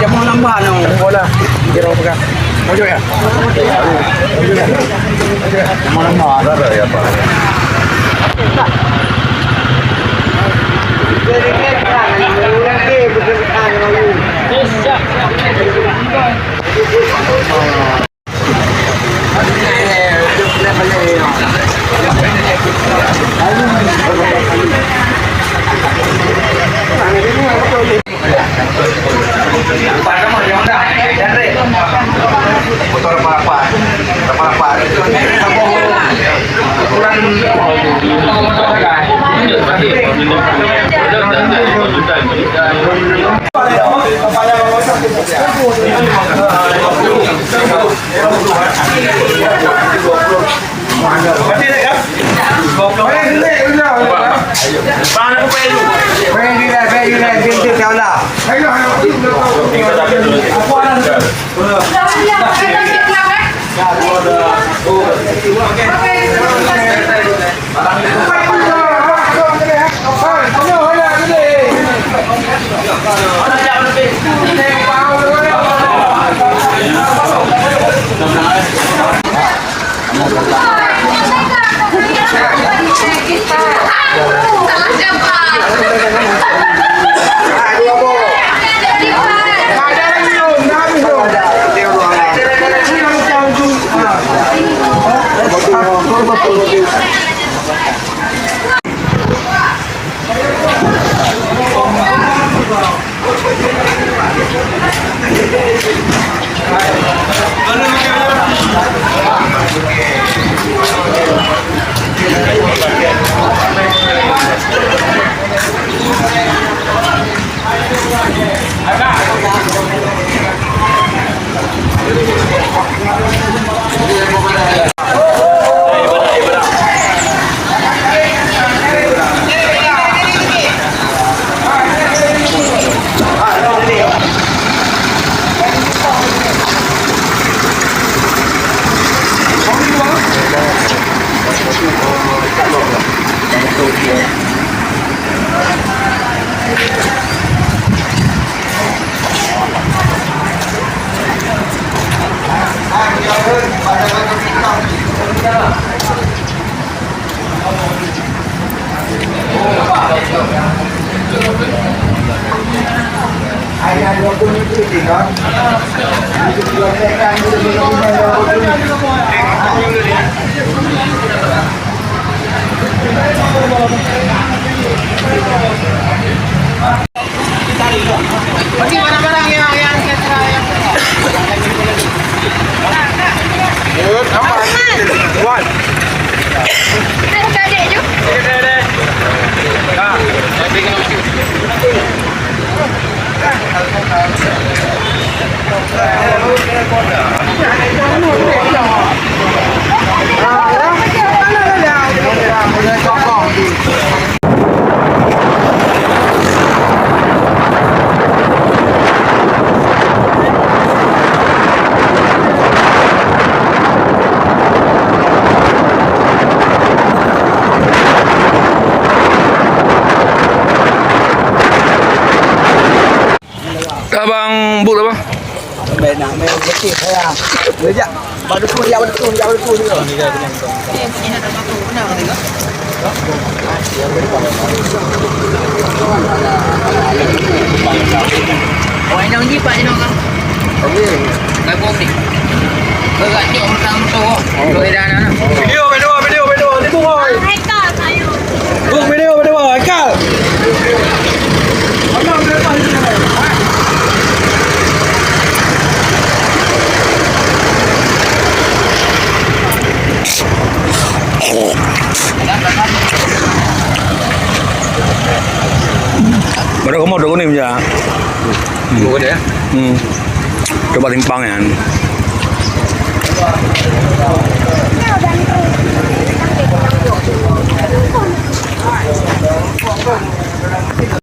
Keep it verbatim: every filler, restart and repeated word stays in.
Jamu nambah nang bola. Kira pegang. Maju ya. Jamu nambah ada ya, Pak. Abang but apa? Baik nak main betul saya. Kerja. Baru tu ya, baru tu ya, baru tu ya. Video, video, video, video tu, hoi. Buk video, video, Haikal. Baru kamu dulu ni punya. Hmm. Bukan ya? Hmm. Coba timpang ya.